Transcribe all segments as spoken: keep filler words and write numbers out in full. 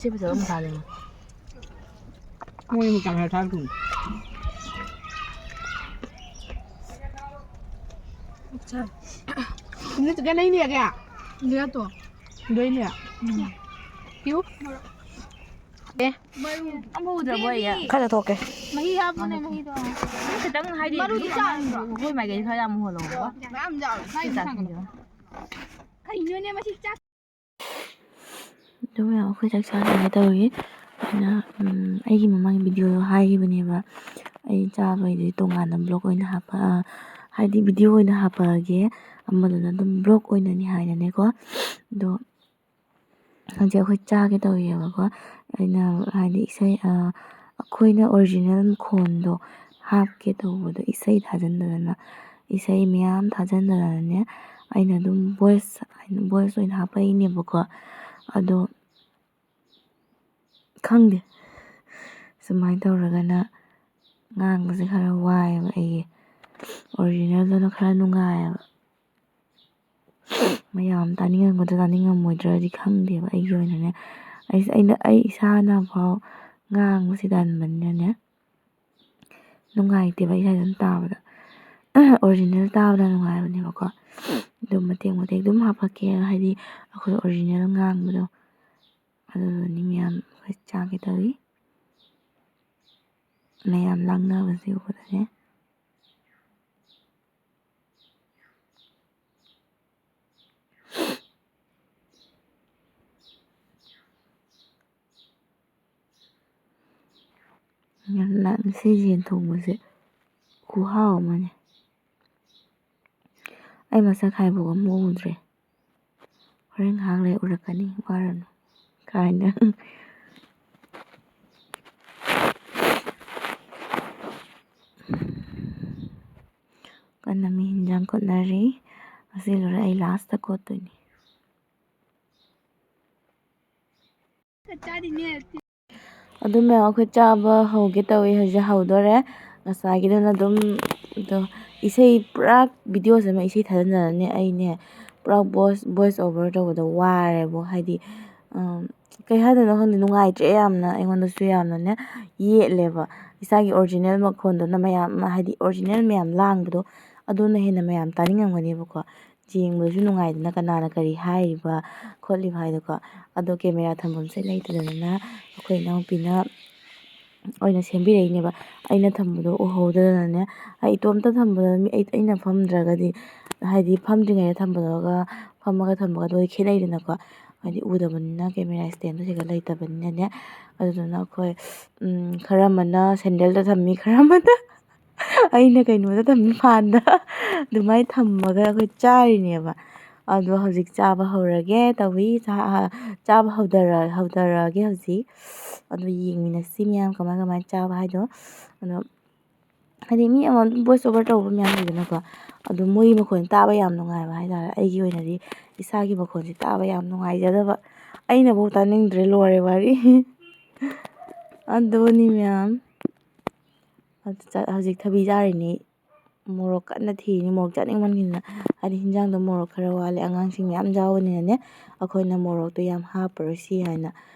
ꯁꯤ ꯐꯖꯕ ꯑꯃ ꯊꯥꯔꯦ꯫ ꯃꯣꯏ ꯑꯃꯨꯛ ꯀꯥꯡꯍꯧ ꯊꯥꯛꯇꯣꯏꯅꯤ꯫ अच्छा। तुमने चिकन नहीं लिया क्या? लिया तो। दो ही लिया। क्यों? ꯑꯦ, ꯑꯝꯐꯥꯎ ꯎꯗ꯭ꯔꯕꯣ ꯑꯩ? ꯈꯔ ꯊꯣꯛꯀꯦ꯫ ꯃꯍꯤ ꯍꯥꯞꯄꯣꯅꯦ, ꯃꯍꯤꯗꯣ꯫ ꯈꯤꯇꯪ ꯍꯥꯏꯗꯤ ꯃꯔꯨꯗꯤ ꯆꯥꯔꯕ꯭ꯔꯣ? ꯑꯩꯈꯣꯏ ꯃꯥꯏꯀꯩ ꯈꯔ ꯌꯥꯝ ꯃꯨꯍꯜꯂꯣ꯫ ꯃꯌꯥꯝ ꯌꯥꯎꯔꯦ꯫ ꯁꯤ ꯆꯥꯁꯤꯟꯁꯤꯔꯣ? ꯀꯩꯅꯣꯅꯦ ꯃꯁꯤ ꯆꯥꯛ ꯑꯗꯨꯝ ꯌꯥꯝ ꯑꯩꯈꯣꯏ ꯆꯥꯛ ꯆꯥꯅꯤꯡꯉꯦ ꯇꯧꯔꯤ꯫ ꯑꯩꯅ, ꯎꯝ, ꯑꯩꯒꯤ ꯃꯃꯥꯡꯒꯤ ꯚꯤꯗꯤꯑꯣꯗꯣ ꯍꯥꯏꯈꯤꯕꯅꯦꯕ, ꯑꯩ ꯆꯥꯕꯩꯗꯤ ꯇꯣꯉꯥꯟꯅ ꯕ꯭ꯂꯣꯛ ꯑꯣꯏꯅ ꯍꯥꯞꯄ-, ꯍꯥꯏꯗꯤ ꯚꯤꯗꯤꯑꯣ ꯑꯣꯏꯅ ꯍꯥꯞꯄꯛꯑꯒꯦ, ꯑꯃꯗꯨꯅ ꯑꯗꯨꯝ ꯕ꯭ꯂꯣꯛ ꯑꯣꯏꯅꯅꯤ ꯍꯥꯏꯅꯅꯦꯀꯣ꯫ ꯑꯗꯣ ꯍꯧꯖꯤꯛ ꯑꯩꯈꯣꯏ ꯆꯥꯒꯦ ꯇꯧꯔꯤꯑꯕꯀꯣ꯫ ꯑꯩꯅ ꯍꯥꯏꯗꯤ ꯏꯁꯩ, ꯑ, ꯑꯩꯈꯣꯏꯅ ꯑꯣꯔꯤꯖꯤꯅꯦꯜ ꯃꯈꯣꯟꯗꯣ ꯍꯥꯞꯀꯦ ꯇꯧꯕꯗꯣ, ꯏꯁꯩ ꯊꯥꯖꯤꯟꯗꯗꯅ, ꯏꯁꯩ ꯃꯌꯥꯝ ꯊꯥꯖꯤꯟꯗꯅꯅꯦ, ꯑꯩꯅ ꯑꯗꯨꯝ ꯚꯣꯏꯁ, ꯚꯣꯏꯁ ꯑꯣꯏꯅ ꯍꯥꯞꯄꯛꯏꯅꯦꯕꯀꯣ꯫ ꯑꯗꯣ ꯈꯪꯗꯦ, ꯁꯨꯃꯥꯏꯅ ꯇꯧꯔꯒꯅ ꯉꯥꯡꯕꯁꯦ ꯈꯔ ꯋꯥꯏꯑꯦꯕ ꯑꯩꯒꯤ꯫ ꯑꯣꯔꯤꯖꯤꯅꯦꯜꯗꯨꯅ ꯈꯔ ꯅꯨꯡꯉꯥꯏꯌꯦꯕ꯫ ꯃꯌꯥꯝ ꯇꯥꯅꯤꯡꯉꯝꯒꯗ꯭ꯔꯥ ꯇꯥꯅꯤꯡꯉꯝꯃꯣꯏꯗ꯭ꯔꯗꯤ ꯈꯪꯗꯦꯕ꯫ ꯑꯩꯒꯤ ꯑꯣꯏꯅꯅꯦ, ꯑꯩꯁꯦ, ꯑꯩꯅ, ꯑꯩ ꯏꯁꯥꯅ ꯐꯥꯎ ꯉꯥꯡꯕꯁꯤ ꯇꯟꯕꯅꯤꯅꯅꯦ, ꯅꯨꯡꯉꯥꯏꯇꯦꯕ ꯏꯁꯥ ꯏꯊꯟ ꯇꯥꯕꯗ꯫ ꯑꯣꯔꯤꯖꯤꯅꯦꯜ ꯇꯥꯕꯅ ꯅꯨꯡꯉꯥꯏꯕꯅꯦꯕꯀꯣ꯫ ꯑꯗꯨꯝ ꯃꯇꯦꯛ ꯃꯇꯦꯛ ꯑꯗꯨꯝ ꯍꯥꯞꯄꯛꯀꯦ, ꯍꯥꯏꯗꯤ ꯑꯩꯈꯣꯏ ꯑꯣꯔꯤꯖꯤꯅꯦꯜ ꯉꯥꯡꯕꯗꯣ ꯑꯗꯨꯗꯨꯅꯤ ꯃꯌꯥꯝ ꯑꯩꯈꯣꯏ ꯆꯥꯒꯦ ꯇꯧꯔꯤ꯫ ꯃꯌꯥꯝ ꯂꯥꯡꯅꯕꯁꯦ ꯎꯕꯗꯅꯦ꯫ ꯌꯥꯝ ꯂꯥꯡꯉꯦ꯫ ꯁꯤ ꯌꯦꯟ ꯊꯣꯡꯕꯁꯦ ꯈꯨꯍꯥꯎ ꯑꯃꯅꯦ꯫ ꯑꯩ ꯃꯁꯛ ꯍꯥꯏꯕꯒ ꯑꯃꯨꯛ ꯎꯗ꯭ꯔꯦ꯫ ꯍꯣꯔꯦꯟ ꯉꯥꯏꯍꯥꯛ ꯂꯩ ꯎꯔꯛꯀꯅꯤ, ꯋꯥꯔꯅꯨ ꯀꯥꯏꯅ꯫ ꯀꯟꯅ ꯃꯤ ꯍꯤꯟꯖꯥꯡ ꯀꯣꯠꯅꯔꯤ꯫ ꯑꯁꯤ ꯂꯣꯏꯔꯦ, ꯑꯩ ꯂꯥꯁꯇ ꯀꯣꯠꯇꯣꯏꯅꯤ꯫ ꯑꯗꯨ ꯃꯌꯥꯝ ꯑꯩꯈꯣꯏ ꯆꯥꯕ ꯍꯧꯒꯦ ꯇꯧꯏ, ꯍꯧꯖꯤꯛ ꯍꯧꯗꯣꯔꯦ꯫ ꯉꯁꯥꯏꯒꯤꯗꯨꯅ ꯑꯗꯨꯝ, ꯑꯗꯣ ꯏꯁꯩ ꯄꯨꯔꯥ ꯚꯤꯗꯤꯑꯣꯁꯦ ꯑꯃ ꯏꯁꯩ ꯊꯥꯖꯤꯟꯗꯅꯅꯦ ꯑꯩꯅꯦ ꯄꯨꯔꯥ ꯚꯣꯏꯁ, ꯚꯣꯏꯁ ꯑꯣꯚꯔ ꯇꯧꯕꯗ ꯋꯥꯔꯦꯕꯣ꯫ ꯍꯥꯏꯗꯤ, ꯎꯝ, ꯀꯩ ꯍꯥꯏꯗꯣꯏꯅꯣ ꯈꯪꯗꯦ, ꯅꯨꯡꯉꯥꯏꯇ꯭ꯔꯦ ꯌꯥꯝꯅ꯫ ꯑꯩꯉꯣꯟꯗꯁꯨ ꯌꯥꯝꯅꯅꯦ ꯌꯦꯠꯂꯦꯕ꯫ ꯏꯁꯥꯒꯤ original ꯃꯈꯣꯟꯗꯨꯅ ꯃꯌꯥꯝ, ꯍꯥꯏꯗꯤ original ꯃꯌꯥꯝ ꯂꯥꯡꯕꯗꯣ, ꯑꯗꯨꯅ ꯍꯦꯟꯅ ꯃꯌꯥꯝ ꯇꯥꯅꯤꯡꯉꯝꯒꯅꯦꯕꯀꯣ꯫ ꯌꯦꯡꯕꯗꯁꯨ ꯅꯨꯡꯉꯥꯏꯗꯅ, ꯀꯅꯥꯅ ꯀꯔꯤ ꯍꯥꯏꯔꯤꯕ ꯈꯣꯠꯂꯤꯕ ꯍꯥꯏꯗꯣꯀꯣ꯫ ꯑꯗꯣ camera ꯊꯝꯐꯝꯁꯦ ꯂꯩꯇꯗꯅ ꯑꯩꯈꯣꯏ ꯏꯅꯥꯎꯄꯤꯅ ꯑꯣꯏꯅ ꯁꯦꯝꯕꯤꯔꯛꯏꯅꯦꯕ꯫ ꯑꯩꯅ ꯊꯝꯕꯗꯣ ꯎꯍꯧꯗꯗꯅꯅꯦ, ꯑꯩ ꯏꯇꯣꯝꯇ ꯊꯝꯕꯗ ꯃꯤ, ꯑꯩ, ꯑꯩꯅ ꯐꯝꯗ꯭ꯔꯒꯗꯤ, ꯍꯥꯏꯗꯤ ꯐꯝꯗ꯭ꯔꯤꯉꯩꯗ ꯊꯝꯕꯗꯨꯒ ꯐꯝꯃꯒ ꯊꯝꯕꯒꯗꯣ ꯈꯦꯠꯅꯩꯗꯅꯀꯣ꯫ ꯍꯥꯏꯗꯤ ꯎꯗꯕꯅꯤꯅ camera standꯗꯣ ꯁꯤꯒ ꯂꯩꯇꯕꯅꯤꯅꯅꯦ꯫ ꯑꯗꯨꯗꯨꯅ ꯑꯩꯈꯣꯏ, ꯎꯝ, ꯈꯔ ꯑꯃꯅ sandalꯗ ꯊꯝꯃꯤ, ꯈꯔ ꯑꯃꯅ ꯑꯩꯅ ꯀꯩꯅꯣꯗ ꯊꯝꯃꯤ, ꯐꯥꯟꯗ꯫ ꯑꯗꯨꯃꯥꯏꯅ ꯊꯝꯃꯒ ꯑꯩꯈꯣꯏ ꯆꯥꯔꯤꯅꯦꯕ꯫ ꯑꯗꯣ ꯍꯧꯖꯤꯛ ꯆꯥꯕ ꯍꯧꯔꯒꯦ ꯇꯧꯏ꯫ ꯆꯥ-, ꯆꯥꯕ ꯍꯧꯗꯔ-, ꯍꯧꯗꯔꯛꯑꯒꯦ ꯍꯧꯖꯤꯛ꯫ ꯑꯗꯣ ꯌꯦꯡꯃꯤꯟꯅꯁꯤ ꯃꯌꯥꯝ ꯀꯃꯥꯏ ꯀꯃꯥꯏꯅ ꯆꯥꯕ ꯍꯥꯏꯗꯣ꯫ ꯑꯗꯣ ꯍꯥꯏꯗꯤ ꯃꯤ ꯑꯃ ꯑꯗꯨꯝ voice over ꯇꯧꯕ ꯃꯌꯥꯝ ꯂꯩꯗꯅꯀꯣ꯫ ꯑꯗꯣ ꯃꯣꯏꯒꯤ ꯃꯈꯣꯟ ꯇꯥꯕ ꯌꯥꯝ ꯅꯨꯡꯉꯥꯏꯕ ꯍꯥꯏꯇꯥꯔꯦ꯫ ꯑꯩꯒꯤ ꯑꯣꯏꯅꯗꯤ ꯏꯁꯥꯒꯤ ꯃꯈꯣꯟꯁꯦ ꯇꯥꯕ ꯌꯥꯝ ꯅꯨꯡꯉꯥꯏꯖꯗꯕ꯫ ꯑꯩꯅꯐꯥꯎ ꯇꯥꯅꯤꯡꯗ꯭ꯔꯦ, ꯂꯣꯏꯔꯦ ꯋꯥꯔꯤ꯫ ꯑꯗꯨꯅꯤ ꯃꯌꯥꯝ꯫ ꯑꯗꯨ ꯆ-, ꯍꯧꯖꯤꯛ ꯊꯕꯤ ꯆꯥꯔꯤꯅꯤ꯫ ꯃꯣꯔꯣꯛ ꯀꯟꯅ ꯊꯤꯔꯤꯅꯤ꯫ ꯃꯣꯔꯣꯛ ꯆꯥꯅꯤꯡꯃꯟꯈꯤꯗꯅ꯫ ꯍꯥꯏꯗꯤ ꯍꯤꯟꯖꯥꯡꯗꯣ ꯃꯣꯔꯣꯛ ꯈꯔ ꯋꯥꯠꯂꯦ꯫ ꯑꯉꯥꯡꯁꯤꯡ ꯃꯌꯥꯝ ꯌꯥꯎꯕꯅꯤꯅꯅꯦ, ꯑꯩꯈꯣꯏꯅ ꯃꯣꯔꯣꯛꯇꯣ ꯌꯥꯝ ꯍꯥꯞꯄꯔꯣꯏꯁꯤ ꯍꯥꯏꯅ꯫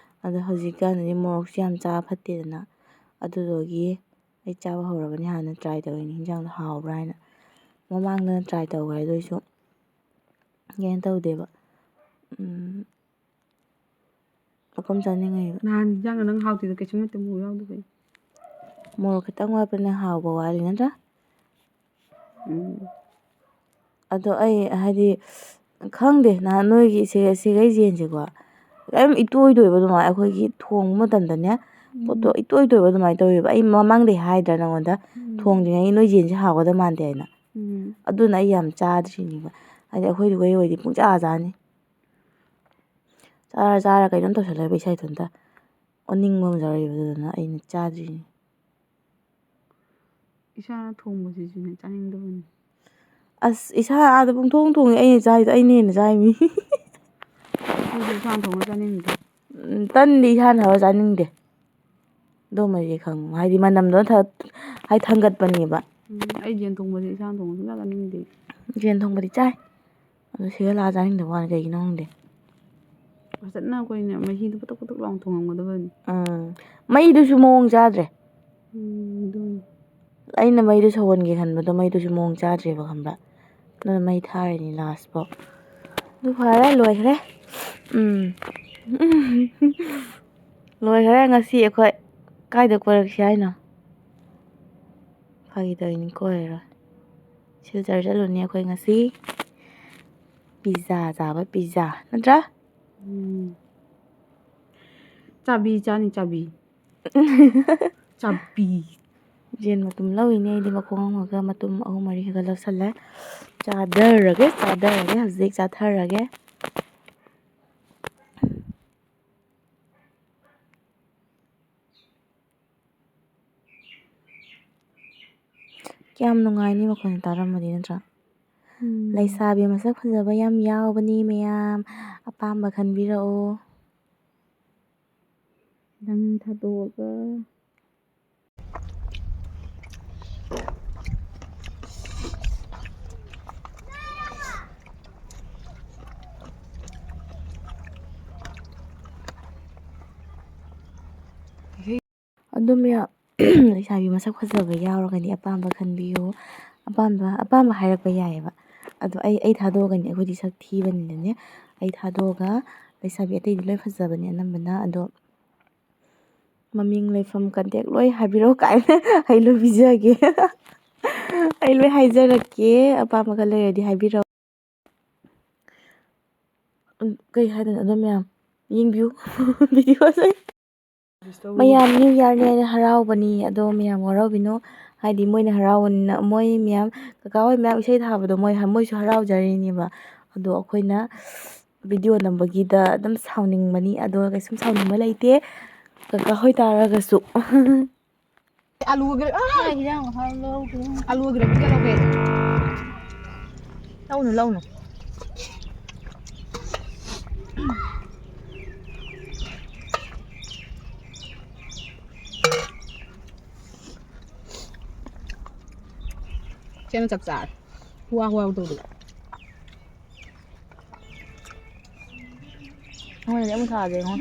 ꯑꯗꯣ ꯍꯧꯖꯤꯛꯀꯥꯟꯗꯗꯤ ꯃꯣꯔꯣꯛꯁꯨ ꯌꯥꯝ ꯆꯥꯕ ꯐꯠꯇꯦꯗꯅ꯫ ꯑꯗꯨꯗꯨꯒꯤ ꯑꯩ ꯆꯥꯕ ꯍꯧꯔꯕꯅꯤ꯫ ꯍꯥꯟꯅ try ꯇꯧꯔꯤꯅꯤ ꯍꯤꯟꯖꯥꯡꯗꯣ ꯍꯥꯎꯕ꯭ꯔꯥ ꯍꯥꯏꯅ꯫ ꯃꯃꯥꯡꯗꯅ try ꯇꯧꯈ꯭ꯔꯦ, ꯑꯗꯨ ꯑꯣꯏꯁꯨ ꯀꯩꯅꯣ ꯇꯧꯗꯦꯕ꯫ ꯎꯝ, ꯃꯀꯨꯝ ꯆꯥꯅꯤꯡꯉꯦꯕ꯫ ꯅꯍꯥꯟ ꯍꯤꯟꯖꯥꯡꯗꯣ ꯅꯪ ꯍꯥꯎꯇꯦꯗꯣ ꯀꯩꯁꯨ ꯅꯠꯇꯦ, ꯃꯣꯔꯣꯛ ꯌꯥꯎꯗꯕꯩ꯫ ꯃꯣꯔꯣꯛ ꯈꯤꯇꯪ ꯋꯥꯠꯄꯅ ꯍꯥꯎꯕ ꯋꯥꯠꯂꯤ ꯅꯠꯇ꯭ꯔꯥ? ꯎꯝ꯫ ꯑꯗꯣ ꯑꯩ ꯍꯥꯏꯗꯤ, ꯈꯪꯗꯦ, ꯅꯍꯥꯟ ꯅꯣꯏꯒꯤ ꯁꯤ-, ꯁꯤꯒꯩ ꯌꯦꯟꯁꯦꯀꯣ, ꯀꯩꯝ ꯏꯇꯣꯏ ꯇꯣꯏꯕ ꯑꯗꯨꯃꯥꯏꯅ ꯑꯩꯈꯣꯏꯒꯤ ꯊꯣꯡꯕ ꯃꯇꯝꯗꯅꯦ, ꯎꯝ꯫ ꯄꯣꯠꯇꯣ ꯏꯇꯣꯏ ꯇꯣꯏꯕ ꯑꯗꯨꯃꯥꯏꯅ ꯇꯧꯋꯦꯕ꯫ ꯑꯩ ꯃꯃꯥꯡꯗꯩ ꯍꯥꯏꯗ꯭ꯔꯥ ꯅꯉꯣꯟꯗ, ꯎꯝ꯫ ꯊꯣꯡꯗ꯭ꯔꯤꯉꯩ ꯅꯣꯏ ꯌꯦꯟꯁꯦ ꯍꯥꯎꯒꯗꯕ ꯃꯥꯟꯗꯦ ꯍꯥꯏꯅ? ꯎꯝ꯫ ꯑꯗꯨꯅ ꯑꯩ ꯌꯥꯝ ꯆꯥꯗ꯭ꯔꯤꯅꯦꯕ꯫ ꯍꯥꯏꯗꯤ ꯑꯩꯈꯣꯏꯗꯤ ꯍꯣꯏ ꯍꯣꯏꯗꯤ ꯄꯨꯡꯆꯥ ꯆꯥꯅꯤ꯫ ꯆꯥꯔ ꯆꯥꯔ ꯀꯩꯅꯣꯝ ꯇꯧꯁꯜꯂꯛꯑꯦꯕ ꯏꯁꯥ ꯏꯊꯟꯇ꯫ ꯑꯣꯅꯤꯡꯕ ꯑꯃ ꯌꯥꯎꯔꯛꯑꯦꯕ, ꯑꯗꯨꯗꯨꯅ ꯑꯩꯅ ꯆꯥꯗ꯭ꯔꯤꯅꯤ꯫ ꯏꯁꯥꯅ ꯊꯣꯡꯕꯁꯤꯁꯨꯅꯦ ꯆꯥꯅꯤꯡꯗꯕꯅꯤ꯫ ꯑꯁ, ꯏꯁꯥ ꯑꯥꯗ ꯄꯨꯡꯊꯣꯡ ꯊꯣꯡꯉꯦ, ꯑꯩꯅ ꯆꯥꯏꯗꯣ ꯑꯩꯅ ꯍꯦꯟꯅ ꯆꯥꯏꯃꯤ꯫ ꯑꯩꯁꯨ ꯏꯁꯥꯅ ꯊꯣꯡꯕ ꯆꯥꯅꯤꯡꯗꯦ꯫ ꯎꯝ, ꯇꯟꯗꯤ ꯏꯁꯥꯅ ꯍꯧꯔ ꯆꯥꯅꯤꯡꯗꯦ꯫ ꯑꯗꯨꯃꯗꯤ ꯈꯪꯉꯨ꯫ ꯍꯥꯏꯗꯤ ꯃꯅꯝꯗꯣ ꯊ-, ꯍꯥꯏꯗꯤ ꯊꯥꯡꯒꯠꯄꯅꯦꯕ꯫ ꯎꯝ, ꯑꯩ ꯌꯦꯟ ꯊꯣꯡꯕꯁꯦ ꯏꯁꯥꯅ ꯊꯣꯡꯕ ꯁꯨꯡꯆꯥ ꯆꯥꯅꯤꯡꯗꯦ꯫ ꯌꯦꯟ ꯊꯣꯡꯕꯗꯤ ꯆꯥꯏ꯫ ꯑꯗꯣ ꯁꯤꯗ ꯂꯥꯛꯑ ꯆꯥꯅꯤꯡꯗꯕ ꯋꯥꯅꯤ, ꯀꯩꯒꯤꯅꯣ ꯈꯪꯗꯦ꯫ ꯐꯖꯅ ꯑꯩꯈꯣꯏꯅ ꯃꯍꯤꯗꯣ ꯄꯨꯇꯛ ꯄꯨꯇꯛ ꯂꯥꯎꯅ ꯊꯣꯡꯉꯝꯒꯗꯕꯅꯤ꯫ ꯎꯝ꯫ ꯃꯩꯗꯨꯁꯨ ꯃꯑꯣꯡ ꯆꯥꯗ꯭ꯔꯦ꯫ ꯎꯝ, ꯑꯗꯨꯅꯤ꯫ ꯑꯩꯅ ꯃꯩꯗꯨ ꯁꯧꯍꯟꯒꯦ ꯈꯟꯕꯗꯣ ꯃꯩꯗꯨꯁꯨ ꯃꯑꯣꯡ ꯆꯥꯗ꯭ꯔꯦꯕ, ꯈꯪꯕ꯭ꯔꯥ? ꯑꯗꯨꯅ ꯃꯩ ꯊꯥꯔꯤꯅꯤ last ꯐꯥꯎ꯫ ꯑꯗꯨ ꯐꯔꯦ, ꯂꯣꯏꯈ꯭ꯔꯦ꯫ ꯎꯝ꯫ ꯂꯣꯏꯈ꯭ꯔꯦ ꯉꯁꯤ ꯑꯩꯈꯣꯏ꯫ ꯀꯥꯏꯗ ꯀꯣꯏꯔꯛꯁꯤ ꯍꯥꯏꯅꯣ? ꯐꯥꯒꯤ ꯇꯧꯔꯤꯅꯤ, ꯀꯣꯏꯔꯔꯣꯏ꯫ ꯁꯤꯜꯆꯔ ꯆꯠꯂꯨꯅꯤ ꯑꯩꯈꯣꯏ ꯉꯁꯤ꯫ Pizza ꯆꯥꯕ, pizza꯫ ꯅꯠꯇ꯭ꯔꯥ? ꯎꯝ꯫ ꯆꯥꯕꯤ ꯆꯥꯅꯤ, ꯆꯥꯕꯤ꯫ ꯆꯥꯕꯤ꯫ ꯌꯦꯟ ꯃꯇꯨꯝ ꯂꯧꯔꯤꯅꯦ ꯑꯩꯗꯤ, ꯃꯈꯣꯡ ꯑꯃꯒ ꯃꯇꯨꯝ ꯑꯍꯨꯝ ꯃꯔꯤ ꯈꯛꯇ ꯂꯧꯁꯜꯂꯦ꯫ ꯆꯥꯊꯔꯒꯦ, ꯆꯥꯊꯔꯒꯦ, ꯍꯧꯖꯤꯛ ꯆꯥꯊꯔꯒꯦ꯫ ꯀꯌꯥꯝ ꯅꯨꯡꯉꯥꯏꯅꯤ ꯃꯈꯣꯟꯁꯦ ꯇꯥꯔꯝꯃꯗꯤ, ꯅꯠꯇ꯭ꯔꯥ? ꯎꯝ꯫ ꯂꯩꯁꯥꯕꯤ ꯃꯁꯛ ꯐꯖꯕ ꯌꯥꯝ ꯌꯥꯎꯕꯅꯤ ꯃꯌꯥꯝ, ꯑꯄꯥꯝꯕ ꯈꯟꯕꯤꯔꯛꯑꯣ꯫ ꯅꯪ ꯊꯥꯗꯣꯛꯑꯒ꯫ ꯑꯗꯨꯝ ꯌꯥ-, ꯂꯩꯁꯥꯕꯤ ꯃꯁꯛ ꯐꯖꯕ ꯌꯥꯎꯔꯒꯗꯤ ꯑꯄꯥꯝꯕ ꯈꯟꯕꯤꯌꯨ꯫ ꯑꯄꯥꯝꯕ, ꯑꯄꯥꯝꯕ ꯍꯥꯏꯔꯛꯄ ꯌꯥꯏꯌꯦꯕ꯫ ꯑꯗꯣ ꯑꯩ, ꯑꯩ ꯊꯥꯗꯣꯛꯑꯒꯅꯤ, ꯑꯩꯈꯣꯏꯗꯤ ꯁꯛ ꯊꯤꯕꯅꯤꯅꯅꯦ꯫ ꯑꯩ ꯊꯥꯗꯣꯛꯑꯒ ꯂꯩꯁꯥꯕꯤ ꯑꯇꯩꯗꯤ ꯂꯣꯏ ꯐꯖꯕꯅꯦ ꯑꯅꯝꯕꯅ꯫ ꯑꯗꯣ ꯃꯃꯤꯡ, ꯂꯩꯐꯝ, contact ꯂꯣꯏ ꯍꯥꯏꯕꯤꯔꯛꯑꯣ ꯀꯥꯏꯅ ꯑꯩ ꯂꯣꯏ ꯄꯤꯖꯒꯦ꯫ ꯑꯩ ꯂꯣꯏ ꯍꯥꯏꯖꯔꯛꯀꯦ, ꯑꯄꯥꯝꯕꯒ ꯂꯩꯔꯗꯤ ꯍꯥꯏꯕꯤꯔꯛꯑꯣ꯫ ꯎꯝ, ꯀꯩ ꯍꯥꯏꯗꯣꯏꯅꯣ? ꯑꯗꯣ ꯃꯌꯥꯝ ꯌꯦꯡꯕꯤꯌꯨ videoꯁꯦ꯫ ꯃꯌꯥꯝ New Yearꯅꯦꯅ ꯍꯔꯥꯎꯕꯅꯤ, ꯑꯗꯣ ꯃꯌꯥꯝ ꯋꯥꯔꯧꯕꯤꯅꯨ꯫ ꯍꯥꯏꯗꯤ ꯃꯣꯏꯅ ꯍꯔꯥꯎꯕꯅꯤꯅ, ꯃꯣꯏ ꯃꯌꯥꯝ, ꯀꯀꯥ ꯍꯣꯏ ꯃꯌꯥꯝ ꯏꯁꯩ ꯊꯥꯕꯗꯣ ꯃꯣꯏ, ꯃꯣꯏꯁꯨ ꯍꯔꯥꯎꯖꯔꯤꯅꯦꯕ꯫ ꯑꯗꯣ ꯑꯩꯈꯣꯏꯅ video ꯅꯝꯕꯒꯤꯗ ꯑꯗꯨꯝ ꯁꯥꯎꯅꯤꯡꯕꯅꯤ, ꯑꯗꯣ ꯀꯩꯁꯨꯝ ꯁꯥꯎꯅꯤꯡꯕ ꯂꯩꯇꯦ ꯀꯀꯥ ꯍꯣꯏ ꯇꯥꯔꯒꯁꯨ꯫ ꯑꯂꯨꯒ, ꯑꯥ! ꯑꯂꯨꯒ ꯒ꯭ꯔꯦꯚꯤꯒ ꯂꯧꯒꯦ꯫ ꯂꯧꯅꯨ, ꯂꯧꯅꯨ꯫ ꯁꯤꯅ ꯆꯞ ꯆꯥꯔꯦ꯫ ꯍꯨꯋꯥ ꯍꯨꯋꯥ ꯇꯧꯗꯕ꯫ ꯅꯉꯣꯟꯗꯗꯤ ꯑꯃꯨꯛ ꯊꯥꯒꯦ ꯌꯦꯡꯉꯣ꯫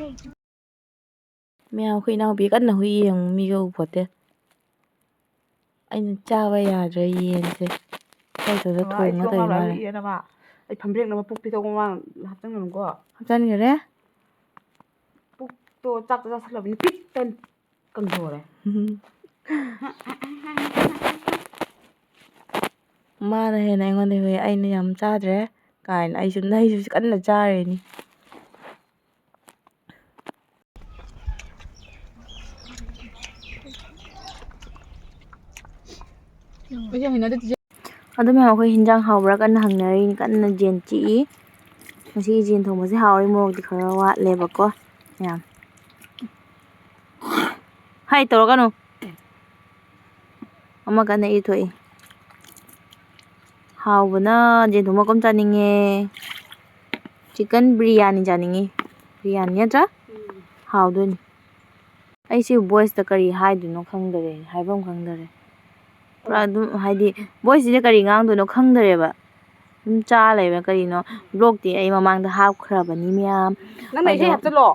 ꯃꯌꯥꯝ, ꯑꯩꯈꯣꯏ ꯏꯅꯥꯎꯄꯤ ꯀꯟꯅ ꯍꯨꯏ ꯌꯦꯡꯉꯨ, ꯃꯤꯒ ꯎ ꯄꯣꯠꯇꯦ꯫ ꯑꯩꯅ ꯆꯥꯕ ꯌꯥꯗ꯭ꯔꯦ ꯌꯦꯟꯁꯦ꯫ ꯀꯩꯗꯧꯗ ꯑꯩ ꯊꯣꯡꯉ ꯁꯤꯗ ꯇꯧꯔꯤꯅꯣ ꯉꯥꯡꯂꯛꯑ ꯍꯥꯏꯔꯦ꯫ ꯏꯔꯦꯅ ꯃꯥ꯫ ꯑꯩ ꯐꯝꯕ꯭ꯔꯦꯛꯅꯕ ꯄꯨꯛ ꯄꯤꯊꯧꯕ ꯃꯥ ꯍꯥꯞꯆꯟꯒꯅꯨꯀꯣ꯫ ꯍꯥꯞꯆꯟꯈꯔꯦ? ꯄꯨꯛꯇꯣ ꯆꯥꯛꯇꯣ ꯆꯥꯁꯤꯜꯂꯕꯅꯤ ꯄꯤꯛ ꯇꯟ ꯀꯪꯊꯣꯔꯦ꯫ ꯎꯝ꯫ ꯃꯥꯅ ꯍꯦꯟꯅ ꯑꯩꯉꯣꯟꯗ ꯍꯨꯏ, "ꯑꯩꯅ ꯌꯥꯝ ꯆꯥꯗ꯭ꯔꯦ" ꯀꯥꯏꯅ꯫ ꯑꯩꯁꯨ, ꯑꯩꯁꯨ ꯀꯟꯅ ꯆꯥꯔꯤꯅꯤ꯫ ꯑꯩꯁꯨ ꯍꯩꯅꯗꯦ ꯆꯤꯆꯦ꯫ ꯑꯗꯨ ꯃꯌꯥꯝ, ꯑꯩꯈꯣꯏ ꯍꯤꯟꯖꯥꯡ ꯍꯥꯎꯕ꯭ꯔꯥ ꯀꯟꯅ ꯍꯪꯅꯔꯤꯅꯤ, ꯀꯟꯅ ꯌꯦꯟ ꯆꯤꯛꯏ꯫ ꯉꯁꯤꯒꯤ ꯌꯦꯟ ꯊꯣꯡꯕꯁꯦ ꯍꯥꯎꯔꯤ, ꯃꯣꯔꯣꯛꯇꯤ ꯈꯔ ꯋꯥꯠꯂꯦꯕꯀꯣ ꯃꯌꯥꯝ꯫ ꯍꯥꯏ, ꯇꯧꯔꯛꯀꯅꯨ꯫ ꯑꯃ ꯀꯟꯅ ꯏꯊꯣꯛꯏ꯫ ꯍꯥꯎꯕꯅ ꯌꯦꯟ ꯊꯣꯡꯕ ꯀꯝ ꯆꯥꯅꯤꯡꯉꯦ꯫ ꯆꯤꯛꯀꯟ ꯕꯤꯔꯌꯥꯅꯤ ꯆꯥꯅꯤꯡꯉꯤ꯫ ꯕꯤꯔꯌꯥꯅꯤ ꯅꯠꯇ꯭ꯔꯥ? ꯎꯝ꯫ ꯍꯥꯎꯗꯣꯏꯅꯤ꯫ ꯑꯩꯁꯤ ꯚꯣꯏꯁꯇ ꯀꯔꯤ ꯍꯥꯏꯗꯣꯏꯅꯣ ꯈꯪꯗꯔꯦ, ꯍꯥꯏꯐꯝ ꯈꯪꯗꯔꯦ꯫ ꯄꯨꯔꯥ ꯑꯗꯨꯝ, ꯍꯥꯏꯗꯤ, ꯚꯣꯏꯁꯁꯤꯗ ꯀꯔꯤ ꯉꯥꯡꯗꯣꯏꯅꯣ ꯈꯪꯗꯔꯦꯕ꯫ ꯑꯗꯨꯝ ꯆꯥ ꯂꯩꯕ ꯀꯔꯤꯅꯣ꯫ ꯕ꯭ꯂꯣꯛꯇꯤ ꯑꯩ ꯃꯃꯥꯡꯗ ꯍꯥꯞꯈ꯭ꯔꯕꯅꯤ ꯃꯌꯥꯝ꯫ ꯅꯪꯅ ꯏꯁꯩ ꯑꯗꯣ ꯍꯥꯞꯆꯜꯂꯣ꯫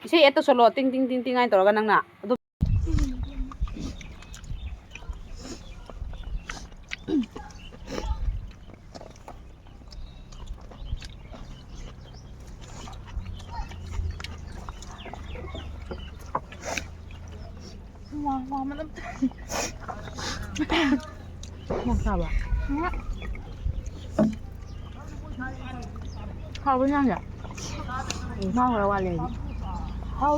ꯏꯁꯩ add ꯇꯧꯁꯜꯂꯣ꯫ ꯇꯤꯡ, ꯇꯤꯡ, ꯇꯤꯡ, ꯇꯤꯡ ꯍꯥꯏꯅ ꯇꯧꯔꯒ ꯅꯪꯅ꯫ ꯑꯗꯨꯝ ꯋꯥ, ꯋꯥ ꯃꯅꯝ ꯇꯥꯏ꯫ ꯃꯣꯔꯣꯛ ꯁꯥꯕ꯭ꯔꯥ? ꯎꯝ꯫ ꯍꯥꯎꯕ ꯏꯟꯖꯥꯡꯁꯦ꯫ ꯃꯍꯥꯎ ꯈꯔ ꯋꯥꯠꯂꯦ ꯑꯩꯗꯤ꯫ ꯍꯥꯎ꯫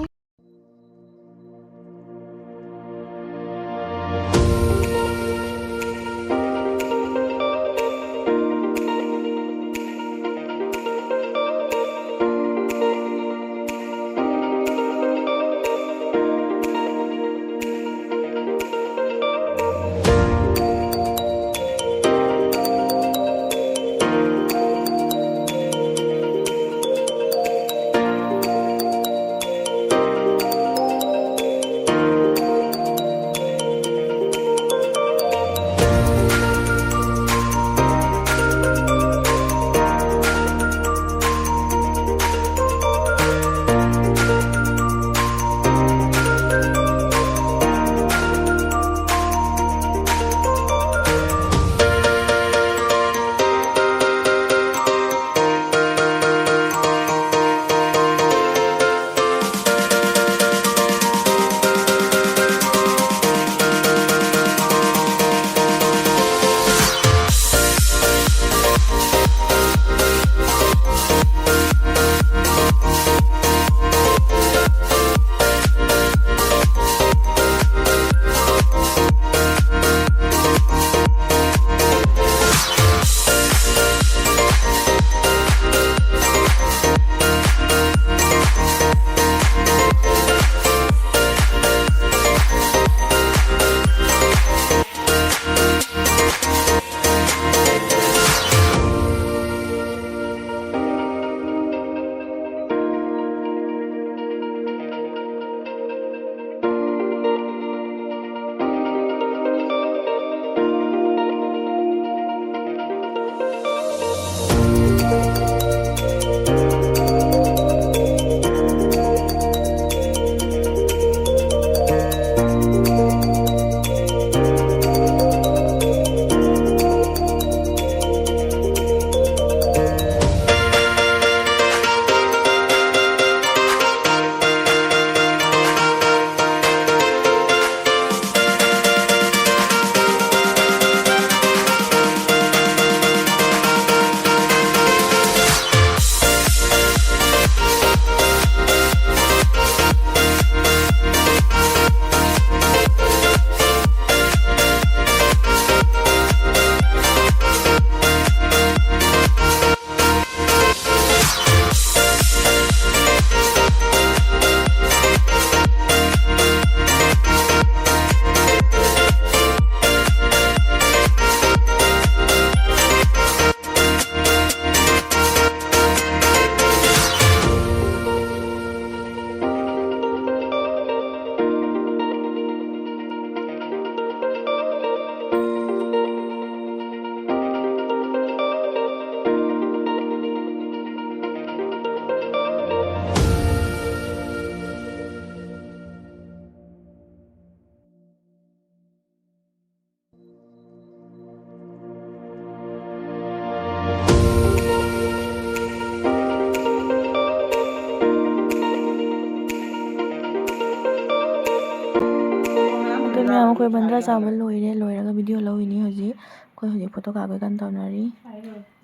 ꯃꯌꯥꯝ, ꯑꯩꯈꯣꯏ ꯕꯟꯗ꯭ꯔꯥ ꯆꯥꯕ ꯂꯣꯏꯔꯦ꯫ ꯂꯣꯏꯔꯒ ꯚꯤꯗꯤꯑꯣ ꯂꯧꯔꯤꯅꯤ ꯍꯧꯖꯤꯛ꯫ ꯑꯩꯈꯣꯏ ꯍꯧꯖꯤꯛ ꯐꯣꯇꯣ ꯀꯥꯞꯄꯩ ꯀꯟꯅ ꯇꯧꯅꯔꯤ꯫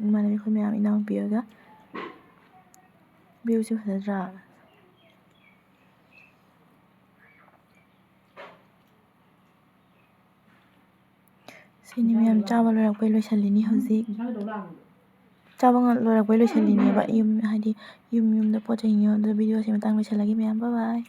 ꯏꯃꯥꯟꯅꯕꯤ ꯑꯩꯈꯣꯏ ꯃꯌꯥꯝ, ꯏꯅꯥꯎꯄꯤ ꯍꯣꯏꯒ꯫ ꯚ꯭ꯌꯨꯁꯦ ꯐꯖꯗ꯭ꯔꯥ? ꯁꯤꯅꯤ ꯃꯌꯥꯝ, ꯆꯥꯕ ꯂꯣꯏꯔꯛꯄꯩ ꯂꯣꯏꯁꯤꯜꯂꯤꯅꯤ ꯍꯧꯖꯤꯛ꯫ ꯆꯥꯕ ꯉ-, ꯂꯣꯏꯔꯛꯄꯩ ꯂꯣꯏꯁꯤꯜꯂꯤꯅꯦꯕ꯫ ꯌꯨꯝ, ꯍꯥꯏꯗꯤ ꯌꯨꯝ ꯌꯨꯝꯗ ꯄꯣꯠ ꯆꯩ ꯌꯣꯟꯕꯗ꯫ ꯚꯤꯗꯤꯑꯣꯁꯦ ꯃꯇꯥꯡ ꯂꯣꯏꯁꯤꯜꯂꯒꯦ ꯃꯌꯥꯝ꯫ Bye bye꯫